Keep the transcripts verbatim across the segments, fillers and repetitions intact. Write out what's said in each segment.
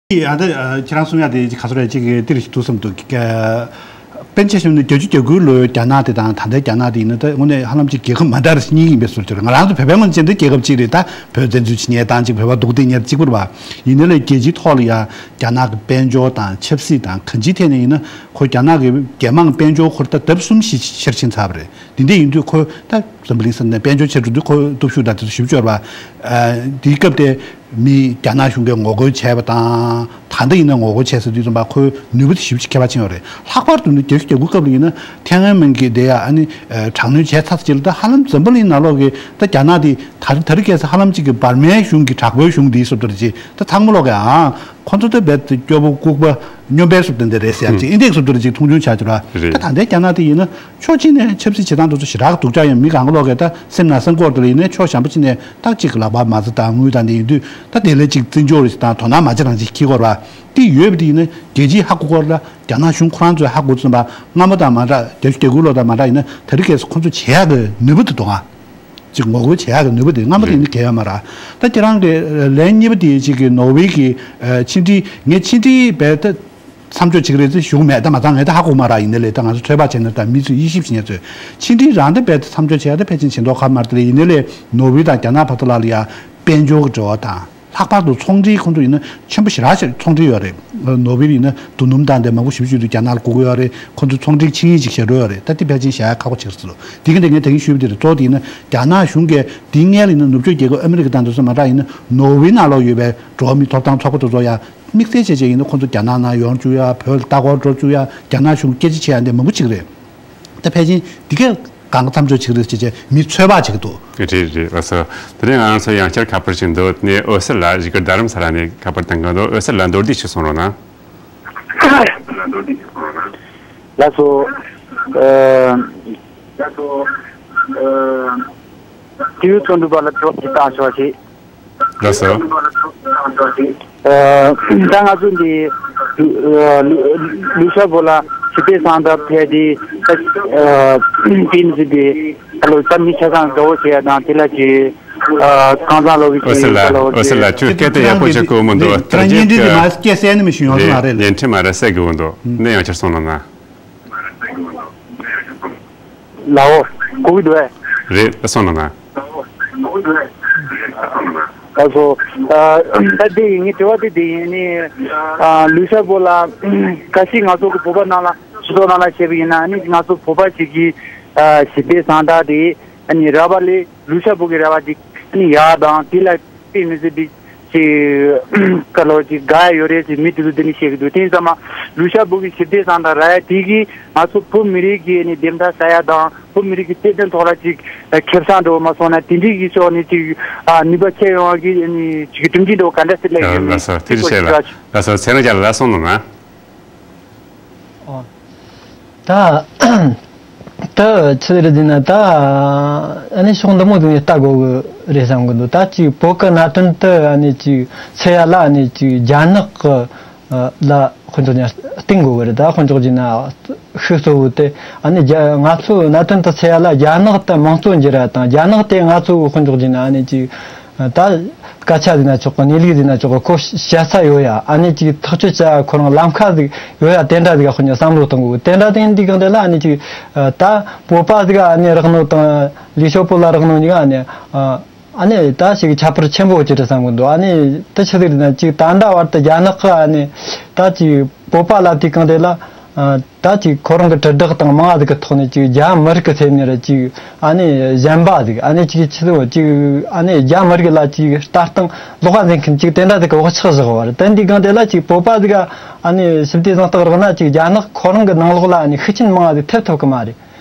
ཨ་ད་ཁྱེད་རང་གསུང་ཡ་དེ་ག་ཚོད་རེད། ཅིག་གི་ཏིར་ཞིག་འདུག་བསམ་འདུག་དཔེར་ན་ཆ་བཞག་ན་བརྒྱད་ཅུ་གྱ་དགུའི་ལོའི་རྒྱ་ནག་དེ་དང་ད་ལྟའི་རྒྱ་ནག་དེ་ཡིན་ན། ད་དངོས་གནས་ཧ་ལམ་ཅིག་རྒྱལ་ཁབ་མ་འདྲ་གཉིས་ཡིན་པའི་བཟོ་འདྲ་ཅིག་རེད། ང་རང་ཚོ་བོད་པའི་ངོས་ནས་བྱས་ན་རྒྱལ་ཁབ་གཅིག་རེད། ད་བོད་བཙན་འཛུལ་བྱེད་མཁན་དང་ཅིག་བོད་པ་སྡུག་བསྡད་མཁན་གཅིག་པ་རེད་པ། ཡིན་ནའི་ལས་རྒྱལ་སྤྱིའི་ཐོག་ལ་ཡ་རྒྱ་ནག་གི་དཔལ་འབྱོར་དང་ཆབ་སྲིད་དང་གང་ཅིའི་ཐད་ནས་ཡིན་ན། ཁོ་རྒྱ་ནག་གི་རྒྱལ་དམངས་དཔལ་འབྱོར་ཁོ་ད་ལྡབ་གསུམ་བཞི་ཆེར་ཕྱིན་ཚར་བ་རེད། དེ་འདྲ་ཡིན་དུས་ཁོ་ད་འཛམ་བུ་གླིང་ས་ནས་དཔལ་འབྱོར་ཆེར་འགྲོ་དུས་ཁོ་སྟོབས་ཤུགས་དང་དེ་ཚོ་ཞེ་པོ་ཅིག་ཡོད་རེད་པ། དེའི་སྐབས་དེ་མི་རྒྱ་ནག་གཞུང་གིས་ངོ་རྒོལ་བྱས་པ་དང་། ད་ལྟ་ཡིན་ན་ངོ་རྒོལ་བྱས་ཟེར་དུས་ཙམ་པ་ཁོའི་ནུས་པ་དེ་ཞེ་པོ་ཅིག་ཁྱད་པར་ཕྱིན་ཡོད་རེད། ལྷག་པར་དུ་ནི་བརྒྱད་ཅུ་གྱ་དགུ་སྐབས་ལ་ཡིན་ན་ཐེན་ཨན་མིན་གྱིས་དེ་ཡ་ཨ་ནི་དྲག་གནོན་བྱས་ཚར་རྗེས་ལ། ད་ཧ་ལམ་འཛམ་བུ་གླིང་ནང་ལོགས་ཀྱི་ད་རྒྱ་ནག་དེ་ད་ད་རེས་ཁ་སང་ཧ་ལམ་ཅིག་གི་འབར་མའི་གཞུང་གི་དྲག་པོའི་གཞུང་འདིའི་བཟོ་འདྲ་ཅིག་ད་ཚང་མ་ལོག་གི་ཨང་། ཁོ་ཚོ་ད་རྦད་དེ་སྐྱོ་པོ་ལྐུགས་པ་སྨྱོན་པའི་བཟོ་འདྲ་འདི་རེད་ཟེར་ཡག་ཅིག་ཨིན་དེ་བཟོ་འདྲ་ཅིག་མཐོང་ཆུང་བྱ་རྒྱུ་ར། རེད། ད་ད་ལྟའི་རྒྱ་ནག་དེ་ཡིན་ན་ཕྱོགས་གཅིག་ནས་ཆབ་སྲིད་བྱེད་སྟངས་དེ་ཚོ་ཞེ་དྲག་སྡུག་ཅག་ཡང་མི་གང་ག་ལོག་གི་ད་སེམས་ནང་སེམས་ཁོག་དེ་ལ་ཡིན་ནའི་ཕྱོགས་གཞན་པ་གཅིག་ནས་ད་གཅིག་ལག་པ་མ་རྩ་དང་དངུལ་དང་དེ་ཡིན་དུས། ད་དེ་ལས་ཅིག་བརྩི་འཇོག་རེ་ཞིག་དང་དོ་སྣང་མ་བྱེད་རང་ཅིག་ཁྱི་གོ་ར། དེ་ཡོད་པ་དེ་ཡིན་ན་རྒྱལ་སྤྱིའི་ཧ་གོ་གོ་ར། རྒྱ་ནག་གཞུང་ཁོ་རང་ཚོས་ཧ་གོ་ཙམ་པ་སྔ་མ་དང་མ་འདྲ། བརྒྱད་ཅུ་གྱ་དགུ་ལོ་དང་མ་འདྲ་ཡིན་ན་ད་རེས་ཁ་སང་ཁོ་ཚོ་བྱེད་ཡག་གི་ནུས་པ་དེ་འདུག་ཨ། ཅིག་ངོ་རྒོལ་བྱེད་ཡག་གི་ནུས་པ་དེ་སྔ་མ་དེ་ཡིན་ན་གལ་ཡོད་མ་རེད། ད་ཁྱེད་རང་གི་ལན་གཉིས་པ་དེ་ཅིག་གི་ནོར་ཝེ་གི་ཕྱི་འབྲེལ། ངས་ཕྱི་འབྲེལ་རྦད་དེ་མཚམས་འཇོག་བྱེད་ཀྱི་རེད་ཟེར་ཞུ་གི་མེད། ད་མ་ཚང་ངས་ད་ཧ་གོ་མ་རེད། ཡིན་ནའི་ལས་ད་ང་ཚོ་ཚོད་དཔག་བྱས་ན་ད་མི་ཚོས་དབྱེ་ཞིབ་བྱེད་མཁན་ཚོས་ཕྱི་འབྲེལ་རང་ད་རྦད་དེ་མཚམས་འཇོག་བྱེད་ཡག་ད་ཕལ་ཆེར་བྱེད་མདོག་ཁ་པོ་མ་རེད། དེ་ལས་ཡིན་ནའི་ལས་ནོར་ཝེ་དང་རྒྱ་ནག་བར་དུ་ལ་ལ་ཡ་དཔལ་འབྱོར་གྱི་འབྲེལ་བ་དང་། ལྷག་པར་དུ་ཚོང་འབྲེལ་ཁོང་ཚོ་ཡིན་ན་ཆེན་པོ་ཞེ་དྲག་ཞིག་ཚོང་འབྲེལ་ཡོད་རེད། ནོར་ཝེ་ཡིན་ན་རྡོ་སྣུམ་དང་དེ་མང་པོ་ཞེ་པོ་ཅིག་དུ་རྒྱ་ནག་ལ་བསྐུར་གྱི་ཡོད་རེད། ཁོང་ཚོ་ཚོང་འབྲེལ་ཆིངས་ཡིག་ཅིག་བཞག་འགྲོ་ཡོད་རེད། ད་དེ་ཕལ་ཆེར་བཞག་ཡ་ཁག་པོ་ཆགས་སོང་། དེ་གི་འདི་ངས་ད་གིན་ཞུས་པ་དེ་རེད། གཙོ་བོ་དེ་ཡིན་ན་རྒྱ་ནག་གཞུང་གིས་དེའི་སྔོན་ལ་ཡིན་ན་ནུབ་ཕྱོགས་རྒྱལ་ཁབ་ཨ་མི་རི་ཀ་དང་དེ་ཚོ་མ་འདྲ་ཡིན་ན་ནོར་ཝེ་ནང་ལོགས་ཡོད་པའི་འགྲོ་བ་མིའི་ཐོབ་ཐང་ཚོགས་པ་དེ་ཚོ་ཡ་དམིགས་བསལ་བྱས་བྱས་ཡིན་ན་ཁོང་ཚོ་རྒྱ་ནག་ནང་ཡོང་བཅུག་ཡ། བོད་ལ་ལྟ་སྐོར་འགྲོ་བཅུག་ཡ། རྒྱ་ནག་གཞུང་སྐད་ཆ་བྱེད་ཡ་འདི་མང་པོ་ཅིག་རེད། ད་ཕལ་ཆེར་འདི་གས་གང་ག་མཚམས་འཇོག་བྱེད་ཀྱི་རེད་ཅེས་བྱས་མི་ཚོད་དཔག་བྱེད་ཀྱི་འདུག་རེད་རེད། ལགས་སོ། དེ་རིང་ང་རང་ཚོ་ཡང་བསྐྱར་ཁ་པར་ཞིག་འདུག་ནས་འོད་ཟེར་ལགས། བཞུགས་སྒར་རྡ་རམ་ས་ལ་ནས་ཁ་པར་བཏང་གི་འདུག་འོད་ཟེར་ལགས་མདོར་བསྡུས་ཤིག་གསུང་རོགས་གནང་། ལགས་སོ། ཨ། ལགས་སོ། ཨ། ཊི་ཝི་རྩོམ་སྒྲིག་པ་ལ་དྲི་བ་ཞིག་བཏང་ཆོག་ཅིག་ལགས་སོ། ཨ། ད་ང་ཚོ་འདི། ཨ། ལུ་ལུ་ཤ་བོ་ལ་ཞི་བདེ་གསང་བདག་ཕེབས་ཏེ། ཨ། དེ་ནི་དེ་ཨ་ལོ་ད་མི་ཆ་ཚང་དགའ་བོ་བྱེད་ཡ་དང་དེ་ལ་ཅིག་ཨ། ཁང་བཟང་ལོ་གི་འོད་ཟེར་ལགས། འོད་ཟེར་ལགས། ཁྱོད་སྐད་དེ་ཡག་པོ་ཅིག་གོ་མི་འདུག་ད་རྗེས་ཀྱི་སྐད་གསལ་ནི་མི་ཤེས་ཡོང་སོང་ང་རེད་ལ། ལན་ཁྲི་མ་རེད་གསལ་དགོས་འདུག་གནས་ཡང་ཆར་སོང་ལ་ན། ལའོ། གོ་གི་འདུག་ཨེ། རེད། ད་སོང་ལ་ན། ལགས་སོ། ཨ། ད་དེ་ཡིན་ངའི་དྲི་བ་དེ་དེ་ཡིན་ནི། ཨ། ལུ་ཤ་བོ་ལ་ཁ་ཤས་ང་ཚོ་གི་བོད་པ་ནང་ལ་སྤྱི་ཚོགས་ནང་ལ་བཤད་པ་ཡིན་ན་ནི་ང་ཚོ་བོད་པ་ཞིག་གི་ཨ། ཞི་བདེ་གསང་བདག་དེ་ཨ་ནི་ར་བ་ལས་ལུ་ཤ་བོ་གི་ར་བ་དེ་ཨ་ནི་ཡག་དང་དེ་ལ་དཔེ་མི་སྲིད་པའི་ཅིག་ཁ་ལོ་ཅིག་དགའ་ཡ་ཡོད་རེད་ཅེས་མི་དེ་ཚོ་དེ་ནི་བཤད་ཀྱི་འདུག་དེ་ཡིན་ཙང་མ་ལུ་ཤ་བོ་གི་ཞི་བདེ་གསང་བདག་ར་ཡ་དེ་གིས་ང་ཚོ་བོད་མི་རིགས་ཀྱི་ཨ་ནི་བདེན་མཐའ་གསལ་ཡ་དང་བོད་མི་རིགས་ཀྱི་བདེ་དོན་ཐོག་ལ་ཅིག་ཁེ་བཟང་འགྲོ་བ་མ་སོང་ན་དེ་འདྲའི་གི་ཕྱོགས་ནས་ཅིག་ཨ་ནུས་པ་ཆེ་ཡོང་བ་གི་ཨ་ནི་ཅིག་གྲུབ་འབྲས་འགྲོ་བ་ག་འདྲ་སྲིད་ལ་ཡོད་མེད་ལགས་སོ། ཐུགས་རྗེ་ཆེ་ལགས། ལགས་སོ། ཚེ་རིང་རྒྱལ་ལགས་གསུངས་གནང་ན། ཨོ། ད། ད་ཆི་རེད་ཟེར་ན་ད། ཨ་ནི་ཕྱོགས་འདི་མོ་ཟིག་ནས་ལྟ་དགོས་གི་རེད་བསམ་གི་འདུག་ད་ཅིག་བོད་གི་གནད་དོན་དེ་ཨ་ནི་ཅིག་སེལ་ཡ་ལ་ཨ་ནི་ཅིག་རྒྱ་ནག་གི་ལ་དཔེ་འཇོག་ཅིག་ན་བརྟེན་དགོས་གི་རེད། ད་དཔེ་འཇོག་ཅིག་ན་ཤུགས་གཙོ་བོ་དེ་ཨ་ནི་རྒྱ་ང་ཚོའི་གནད་དོན་དེ་སེལ་ཡ་ལ་རྒྱ་ནག་དེ་དམངས་གཙོ་འགྱུར་ཡ་དང་རྒྱ་ནག་དེ་ང་ཚོའི་དཔེ་འཇོག་ཅིག་ན་ཨ་ནི་ཅིག་ད་སྐད་ཆ་ཟེར་ན་ཆོག་གི། གནས་ལུགས་ཟེར་ན་ཆོག་གི། ཁོ་བཤད་ས་ཡོད་ཡ། ཨ་ནི་ཅིག་ཐག་གཅོད་བྱ་ཁོ་རང་ལམ་ཁ་ཟིག་ཡོད་ཡ། དེ་འདྲ་ཟིག་ཁོ་གཉིས་བསམ་བློ་གཏོང་དགོས། དེ་འདྲ་དེ་འདི་གང་དེ་ལ་ཨ་ནི་ཅིག་ད་བོད་པ་ཟིག་ཨ་ནི་རག་ནོ་དང་ལི་ཤོ་པོ་ལ་རག་ནོ་གཉིས་ཀ་ཨ་ནི་ཨ་ནི་ད་ཞིག་ཁྱད་པར་ཆེན་པོ་ཅིག་རེད་བསམ་གི་འདུག་ཨ་ནི་ད་ཆི་ཟིག་རེད་ན་ཅིག་ད་ལྟ་བར་དུ་རྒྱ་ནག་གི་ཨ་ནི་ད་ཅིག་བོད་པ་ལ་དེ་གང་དེ་ལ། ད་ཅིག་ཁོ་རང་གི་དྲིལ་བསྒྲགས་དང་མང་ང་ཟིག་གི་ཐོག་ནས་ཅིག་རྒྱ་མི་རིགས་ཀྱི་སེམས་ནས་ར་ཅིག་ཨ་ནི་གཞན་པ་ཟིག་ཨ་ནི་ཅིག་ཆི་ཟིག་ཅིག་ཨ་ནི་རྒྱ་མི་རིགས་ལ་ཅིག་ལྟ་སྟངས་ལོག་པ་འཛིན་མཁན་ཅིག་དེ་འདྲ་ཟིག་གི་བག་ཆགས་བཞག་པ་རེད། དེ་འདི་གང་དེ་ལ་ཅིག་བོད་པ་ཟིག་ཨ་ནི་ཞི་བདེ་གསང་རྟགས་རག་ན་ཅིག་རྒྱ་ནག་ཁོ་རང་གི་ནང་ལོགས་ལ་ཨ་ནི་ཤུགས་རྐྱེན་མང་ང་ཟིག་ཐེབས་ཐུབ་གི་མ་རེད།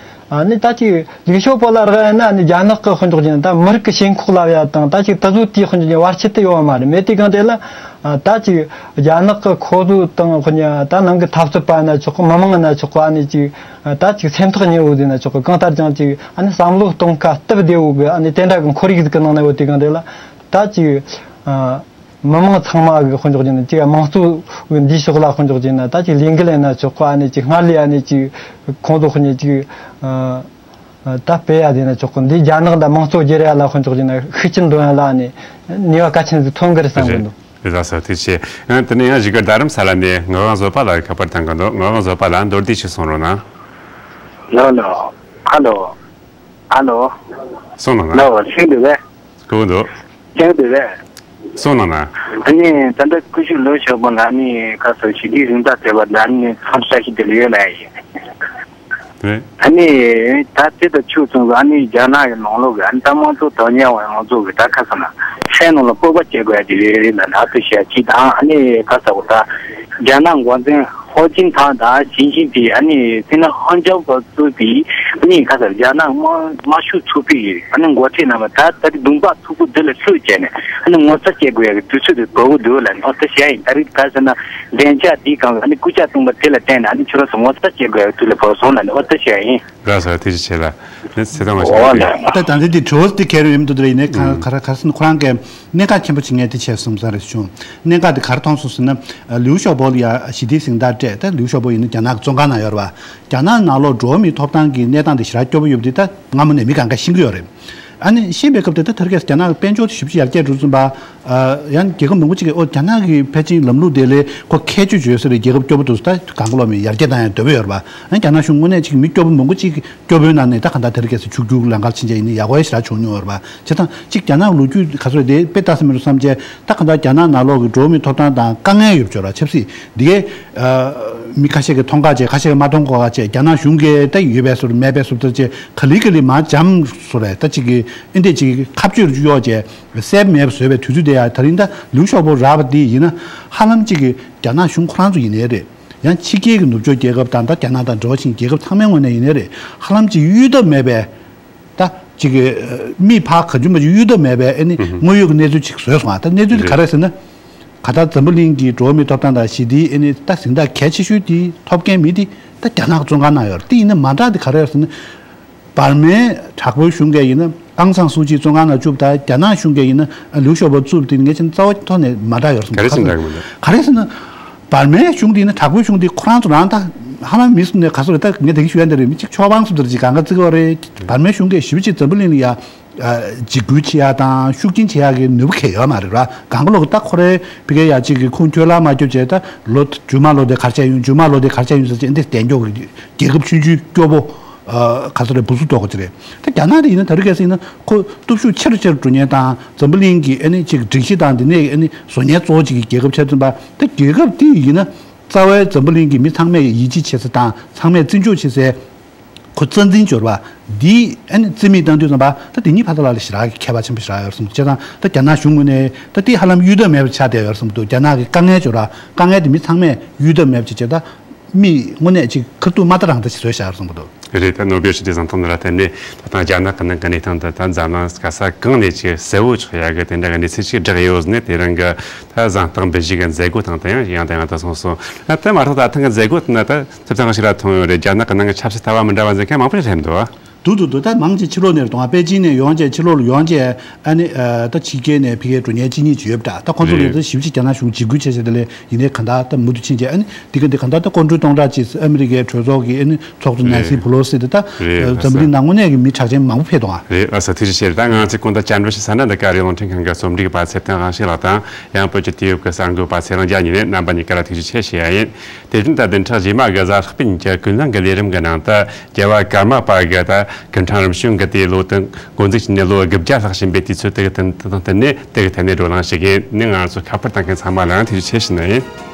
ཨ་ནི་ད་ཅིག་ལིག་ཤོ་པོ་ལ་རག་ཡ་ན་ཨ་ནི་རྒྱ་ནག་གི་དཔེ་འཇོག་ཅིག་ན་ད་མི་རིགས་ཀྱི་ཞེན་ཁོག་ལབ་ཡ་དང་ད་ཅིག་དེ་ཚོ་དེའི་དཔེ་འཇོག་ཅིག་བར་ཆད་དེ་ཡོད་བ་མ་རེད། མེད་དེ་གང་དེ་ལ་ད་ཅིག་རྒྱ་ནག་གི་ཁོ་ཚོ་དང་དཔེ་ད་ནང་གི་འཐབ་རྩོད་པ་ན་ཆོག་གི། མི་མང་ན་ཆོག་གི། ཨ་ནི་ཅིག་ད་ཅིག་སེམས་ཐག་ཉེ་བོ་ཟིག་ན་ཆོག་གི། གང་ལྟར་ཀྱང་ཅིག་ཨ་ནི་བསམ་བློ་གཏོང་ཁ་སྟབས་བདེ་བོ་གི་ཨ་ནི་དེ་འདྲ་གི་ཁོར་ཡུག་ཟིག་གི་ནང་ན་ཡོད་དེ་གང་དེ་ལ་ད་ཅིག་ཨ། མི་མང་ཚང་མ་གི་དཔེ་འཇོག་ཅིག་ན་ཅིག་དམངས་གཙོ་གི་འདིའི་ཕྱོགས་ལ་དཔེ་འཇོག་ཅིག་ན་ད་ཅིག་ལས་འགུལ་ཡིན་ན་ཆོག་གི། ཨ་ནི་ཅིག་སྔར་ལས་ཨ་ནི་ཅིག་ཁོང་ཚོ་དཔེ་ཅིག་ཨ་ད་སྤེལ་ཡ་དེ་ན་ཆོག་གི། འདི་རྒྱ་ནག་འདི་དམངས་གཙོ་བསྒྱུར་ཡ་ལ་དཔེ་འཇོག་ཅིག་ན་ཤུགས་རྐྱེན་འདོན་ཡ་ལ་ཨ་ནི་ནུས་པ་གལ་ཆེན་ཟིག་ཐོན་གི་རེད་བསམ་གི་འདུག་རེད། ལགས་སོ། ཐུགས་རྗེ་ཆེ། ཨ། དེ་ནས་ཡང་གཞིས་ཀ་རྡ་རམ་ས་ལ་ནས་ངག་དབང་བཟོད་པ་ལགས་ཁ་པར་བཏང་གི་འདུག། ངག་དབང་བཟོད་པ་ལགས། མདོར་བསྡུས་ཤིག་གསུང་རོགས་གནང་། ལོ་ལོ། ཨ་ལོ། ཨ་ལོ། གསུང་གནང་། ལོ། ཤེས་འདུག་གས། གོ་འདུག། ཤེས་འདུག་གས། གསུང་གནང་། ཨ་ནི་ད་ལྟ་སྐུ་ཞབས་ལུའུ་ཞའོ་པོ་ལགས་ནི་ཁ་སང་ཞི་བདེའི་གཟེངས་རྟགས་སྤྲད་པ་ལ་ནི་འཚམས་ཞུ་ཞིག་དེ་ལ་ཡོད་ལ་ཡིན། རེད། ཨ་ནི་ད་དེ་དང་ཕྱོགས་མཚུངས་སུ་ཨ་ནི་རྒྱ་ནག་གི་ནང་ལོགས་ཀྱི་ཨ་ནི་ད་དམངས་གཙོ་དོན་གཉེར་བ་ང་ཚོ་གི་ད་ཁ་སང་ན་ཧྲན་ནང་ལ་སྤོབས་པ་སྐྱེ་དགོས་ཡ་དེ་རེད་རེད་ལ་ལ་དུ་བཤད་ཅི་དང་། ཨ་ནི་ཁ་སང་གི་ད་རྒྱ་ནག་འགོ་འཛིན་ཧོ་ཅིན་ཐང་དང་ཞི་ཅིན་ཕིང་ཨ་ནི་སི་ན་ཧོན་ཅང་པ་གཙོས་པའི་ཨ་ནི་ཁ་སང་རྒྱ་ནག་དམར་དམར་ཤོག་ཚོགས་པའི་ཨ་ནི་འགོ་ཁྲིད་རྣམ་པ་ད་ད་དུང་པ་ཚུགས་པོ་འདི་ལ་ལྷོད་བྱས་ནས་ཨ་ནི་ངོ་ཚ་སྐྱེ་དགོས་ཡ་གི་དུས་ཚོད་དེ་དོ་བོ་འདུག་ལ་ནོ་ད་བཤད་ཡིན། ད་རེས་ག་ཟེར་ན་བདེ་འཇགས་དེའི་སྒང་ལ་ཨ་ནི་སྐུ་ཕྱྭ་སྟོན་པ་དེ་ལ་བརྟེན་ནས་ཨ་ནི་ཁྱོད་རང་ཚོ་ངོ་ཚ་སྐྱེ་དགོས་ཡ་གི་དུས་ལ་བབས་སོང་ལ་ནོ་ད་བཤད་ཡིན། ལགས་སོ། ཐུགས་རྗེ་ཆེ་ལ། ནི་ཚེ་ཐང་བ་ཞིག་འོ་ལ། ད་ད་འདི་འདི་དྲི་བ་འདི་ཁྱེད་རང་ཡིན་དུ་དེ་ཡིན་ནའི་ག་ག་ར་ག་སོང་ཁོ་རང་གི་གནད་འགག་ཆེན་པོ་ཅིག་ངས་དེ་བྱས་སོང་ས་རེད་བྱུང་། གནད་འགག་དེ་ག་རེ་མཐོང་སོང་ཟེར་ན། ལིའུ་ཞའོ་པོ་ལ་ཡ་ཞི་བདེའི་གཟེངས་རྟགས་སྤྲད་ད་ལིའུ་ཞའོ་པོ་ཡིན་ན་རྒྱ་ནག་གི་བཙོན་ཁང་ནང་ཡོད་རེད་བ། རྒྱ་ནག་ནང་ལོགས་འགྲོ་བ་མིའི་ཐོབ་ཐང་གི་གནས་སྟངས་དེ་ཞེ་དྲག་སྐྱོ་པོ་ཡོད་པ་འདི་ད་སྔ་མོ་ནས་མི་གང་ག་ཤེས་ཀྱི་ཡོད་རེད། ཨ་ནི་ཤེས་པའི་སྐབས་དེ་ད་ཐར་ཁེས་རྒྱ་ནག་གི་དཔལ་འབྱོར་དེ་ཞིབ་ཅིག་ཡར་རྒྱས་འགྲོ་ཙམ་པ། ཡང་རྒྱལ་ཁབ་མང་པོ་ཅིག་གིས་ཨོ་རྒྱ་ནག་གི་ཕལ་ཆེར་ལམ་ལུགས་དེ་ལས་ཁོ་ཁྱད་ཆོས་ཡོད་ས་རེད། རྒྱལ་ཁབ་སྐྱོ་པོ་འདུག་ཟེར་ད་གང་ག་ལོག་མི་ཡར་རྒྱས་བཏང་ཡང་འདོད་པ་ཡོད་རེད་པ། ཨ་ནི་རྒྱ་ནག་གཞུང་དངོས་གནས་ཅིག་མི་སྐྱོ་པོ་མང་པོ་ཅིག་སྐྱོ་པོའི་ནང་ནས་ད་གང་ལྟར་དེ་རིང་ཁ་སང་ཕྱུག་འགྱུར་ལམ་ཁར་ཕྱིན་བྱས་ཡིན་ན་ཡག་པོ་ཞེ་དྲག་བྱུང་མྱོང་བ་རེད་པ། བྱས་ཙང་གཅིག་རྒྱ་ནག་ལོ་རྒྱུས་ག་ཚོད་རེད་དེ་དཔེ་ལྟ་ས་མི་འདུག་བསམ་བྱས་ད་གང་ལྟར་རྒྱ་ནག་ནང་ལོགས་ཀྱི་འགྲོ་བ་མིའི་ཐོབ་ཐང་དང་དཀའ་ངལ་ཡོད་པ་ཅིག་ཡོད་རེད་ཆབ་སྲིད་འདི་གས། མི་ཁ་ཤས་ཀྱིས་མཐོང་ག་བྱས་ཁ་ཤས་ཀྱིས་མ་མཐོང་གོ་ག་བྱས་རྒྱ་ནག་གཞུང་གིས་ད་ཡོད་པའི་བཟོ་འདྲ་མེད་པའི་བཟོ་འདྲ་བྱས་ག་ལེ་ག་ལེ་མར་འཇམ་བཟོ་རེད། ད་གཅིག་གིས་ཨེ་འདྲས་གཅིག་གིས་ཁ་གཅོད་གཡོག་བྱས་གསལ་མེད་པ་བཟོས་པའི་དུས་ཚོད་དེ་ཡ་ད་རིང་ད་ལིའུ་ཞའོ་པོ་རག་པ་འདི་ཡིན་ན་ཧ་ལམ་གཅིག་གིས་རྒྱ་ནག་གཞུང་ཁོ་རང་ཚོ་ཡིན་ནའི་རེད། ཡང་ཕྱི་རྒྱལ་གྱི་ནུབ་ཕྱོགས་རྒྱལ་ཁབ་དང་ད་རྒྱ་ནག་དང་འབྲེལ་བ་ཆེན་རྒྱལ་ཁབ་ཚང་མའི་ངོས་ནས་ཡིན་ནའི་རེད། ཧ་ལམ་གཅིག་གཡོལ་ཐབས་མེད་པའི་ད་གཅིག་གི་མིག་ཕར་ག་ཅུང་མ་ཅུང་གཡོལ་ཐབས་མེད་པའི་ཨ་ནི་དངོས་ཡོད་ཀྱི་གནས་ཚུལ་ཅིག་བཟོས་སོང་ཨ། ད་གནས་ཚུལ་དེ་ག་རེ་ཟེར་ན། ག་ད་འཛམ་བུ་གླིང་གི་འགྲོ་བ་མིའི་ཐོབ་ཐང་དང་ཞི་བདེའི་ཨ་ནི་ད་གཟེངས་རྟགས་གལ་ཆེ་ཤོས་དེ་ཐོབ་མཁན་མི་དེ་ད་རྒྱ་ནག་བཙོན་ཁང་ནང་ཡོད་རེད། དེ་ཡིན་ན་མ་འདྲ་དེ་ག་རེ་ཡོད་ཟེར་ན། འབར་མའི་དྲག་པོའི་གཞུང་གིས་ཡིན་ན་ཨང་སང་སུའུ་ཅི་བཙོན་ཁང་ནང་བཅུག་ད་རྒྱ་ནག་གཞུང་གིས་ཡིན་ན་ལིའུ་ཞའོ་པོ་བཙུགས་དེ་ངས་ཆེན་རྩ་བ་ཐོག་ནས་མ་འདྲ་ཡོད་རེད་གསུངས། ག་རེ་ཟེར་ན་འདྲ་གི་མི་འདུག། ག་རེ་ཟེར་ན། འབར་མའི་གཞུང་དེ་ཡིན་ན་དྲག་པོའི་གཞུང་དེ་ཁོ་རང་ཚོ་རང་ད་ཧ་ལམ་མི་སུ་ནས་ག་སུ་རེད། ད་ངས་དེ་གི་ཞུ་ཡ་འདི་རེད། མི་གཅིག་ཆོག་པང་སུ་འདིར་ཅིག་གང་ག་བརྩི་གི་ཡོད་རེད། འབར་མའི་གཞུང་གིས་ཞིབ་ཅིག་འཛམ་བུ་གླིང་ལ་ཡ། འཇིགས་སྐུལ་བྱེད་ཡ་དང་ཤུགས་རྐྱེན་བྱེད་ཡ་གི་ནུས་པ་གང་ཡོད་མ་རེད་ར། གང་ག་ལོག་གི་ད་ཁོ་རའི་ཕི་གའི་ཡ་གཅིག་གི་ཁུངས་འཁྱོལ་ལ་མ་འཁྱོལ་བྱས་ད་ལོ་རྒྱུས་མ་ལོ་དེ་གར་བྱས་ཡོང་རྒྱུས་མ་ལོ་དེ་གར་བྱས་ཡོང་ཟེར་ཅིག་འདི་གདན་འཇོག་གི་རྒྱལ་ཁབ་ཆུང་ཆུང་སྐྱོ་པོ། ག་ཚོད་རེད་བུ་སུ་ཐོག་ག་ཅི་རེད། ད་རྒྱ་ནག་དེ་ཡིན་ན་ད་རེས་གལ་སྲིད་ཡིན་ན་ཁོ་སྟོབས་ཤུགས་ཆེ་རུ་ཆེ་རུ་འགྲོ་མཁན་དང་འཛམ་བུ་གླིང་གི་ཨ་ནི་ཅིག་སྒྲིག་གཞི་དང་འདི་ནས་ཨ་ནི་བཟོ་མཁན་གཙོ་བོ་ཅིག་གི་རྒྱལ་ཁབ་ཆགས་ཙམ་པ་ད་རྒྱལ་ཁབ་དེ་ཡིན་ན་རྩ་བའི་འཛམ་བུ་གླིང་གི་མི་ཚང་མས་ཡིད་ཆེས་བྱེད་ས་དང་ཚང་མས་བརྩི་འཇོག་བྱེད་སའི་ཁོ་རྩ་འཛིན་འབྱོར་བ་འདི་ཨ་ནི་རྩིས་མེད་བཏང་དུས་ཙམ་པ་ད་དེ་གཉིས་བར་དུ་ལ་ལ་ཞེ་དྲག་གི་ཁྱད་པར་ཆེན་པོ་ཞེ་དྲག་ཡོད་རེད་བསམ་བྱས་ཙང་ད་རྒྱ་ནག་གཞུང་ངོས་ནས་ད་དེ་ཧ་ལམ་གཡོལ་ཐབས་མེད་པ་ཆགས་བསྡད་ཡོད་རེད་བསམ་གྱི་འདུག། རྒྱ་ནག་གི་དཀའ་ངལ་འབྱོར་བ་དཀའ་ངལ་དེ་མི་ཚང་མས་གཡོལ་ཐབས་མེད་པ་ཅིག་བྱས་ད། མི་དངོས་གནས་ཅིག་ཁ་ཐུག་མ་ལྟ་རང་ལྟ་ཞིག་བཟོས་བཞག་སོང་གི་འདུག། རེད། ད་ནོ་སྦེལ་ཞི་བདེའི་གཟེངས་རྟགས་འདི་ལ་བརྟེན་ནས་ད་ལྟ་རྒྱ་ནག་གི་ནང་གི་གནས་སྟངས་དེ་ད་འཛམ་གླིང་ག་ས་གང་ནས་ཅིག་གསལ་བོ་ཆགས་ཡག་གི་དེ་འདྲ་གི་གནས་ཚུལ་ཞིག་བསྒྲགས་ཡོད་ནས་དེ་རིང་གི་ད་གཟེངས་རྟགས་འབུལ་བཞེས་ཀྱི་མཛད་སྒོ་དང་དེ་ཡང་ཡང་དང་ཡང་དུ་སོང་སོང་། ད་དེ་མ་གཏོགས་ད་ཐེངས་གི་མཛད་སྒོ་དེ་ན་ད་ཐུབ་ཐང་ཞིག་ལ་མཐོང་ཡོད་རེད། རྒྱ་ནག་གི་ནང་གི་ཆབ་སྲིད་ལྟ་བ་མི་འདྲ་བ་འཛིན་མཁན་མང་པོ་ཞིག་སླེབས་འདུག། འདུག་འདུག་འདུག། ད་མང་ཆེ་ཕྱི་ལོགས་ནས་རེད་དོ། པེ་ཅིན་ནས་ཡོང་བྱས་ཕྱི་ལོགས་ལ་ཡོང་བྱས་ཨ་ནི་ད་ཕྱི་རྒྱལ་ནས་ཕ་གིར་འགྲོ་མཁན་གཅིག་གཉིས་ཅིག་ཡོད་པ་འདྲ། ད་ཁོང་ཚོ་ལ་ད་ཞིབ་ཅིག་རྒྱ་ནག་གཞུང་འཇིགས་སྐུལ་བྱས་བྱས་དེ་ལས་ཡིན་ནའི་གང་ལྟར་ད་མུ་མཐུད་ཕྱིན་བྱས་ཨ་ནི་འདི་ག་འདི་གང་ལྟར་ད་སྐུ་མགྲོན་སྟོང་ཕྲག་ཅིག་ཨ་མི་རི་ཀའི་གྲོས་ཚོགས་ཀྱི་ཨ་ནི་ཚོགས་གཙོ་ནན་སི་ཕེ་ལོ་སི་དེ་ད་འཛམ་བུ་གླིང་ནང་དངོས་གནས་ཀྱི་མི་གྲགས་ཅན་མང་པོ་ཕེབས་འདུག་ཨ། རེད། ལགས་སོ། ཐུགས་རྗེ་ཆེ། ད་ང་ཚོས་གོང་དུ་བཅར་འདྲི་ཞུ་ས་ན་འདི་ག་རེད། རླུང་འཕྲིན་ཁང་གི་རྩོམ་སྒྲིག་པ་ཚེ་བརྟན་དབང་ཕྱུག་ལགས་དང་ཡང་བོད་ཀྱི་དུས་བབ་ཀྱི་གསར་འགོད་པ་ཚེ་རིང་རྒྱལ་གཉིས་ནས་རྣམ་པ་གཉིས་ཀ་ལ་ཐུགས་རྗེ་ཆེ་ཞུ་ཡ་ཡིན། དེ་བཞིན་ད་བདུན་ཕྲག་རྗེས་མ་གི་གཟའ་ལྷག་པའི་ཉིན་གྱི་ཀུན་བཟང་གི་ལས་རིམ་གྱི་ནང་དུ་རྒྱལ་བ་ཀརྨ་པ་གི་ད་ཀུན་ཁྲང་རིམ་བྱོན་གྱི་དེའི་ལོ་དུ་འགོ་འཛུགས་བྱས་ནས་ལོ་དགུ་བརྒྱ་ལྷག་ཕྱིན་པའི་དུས་ཚོད་དེ་གི་དོན་དང་བསྟུན་ནས་དེ་གི་ཐད་ནས་བགྲོ་གླེང་ཞུ་གི་ཡིན། ནི་ང་ཚོ་ཁ་པར་བཏང་མཁན་ཚང་མ་ལའང་ཐུགས་རྗེ་ཆེ་ཞུ་ནི་ཡིན།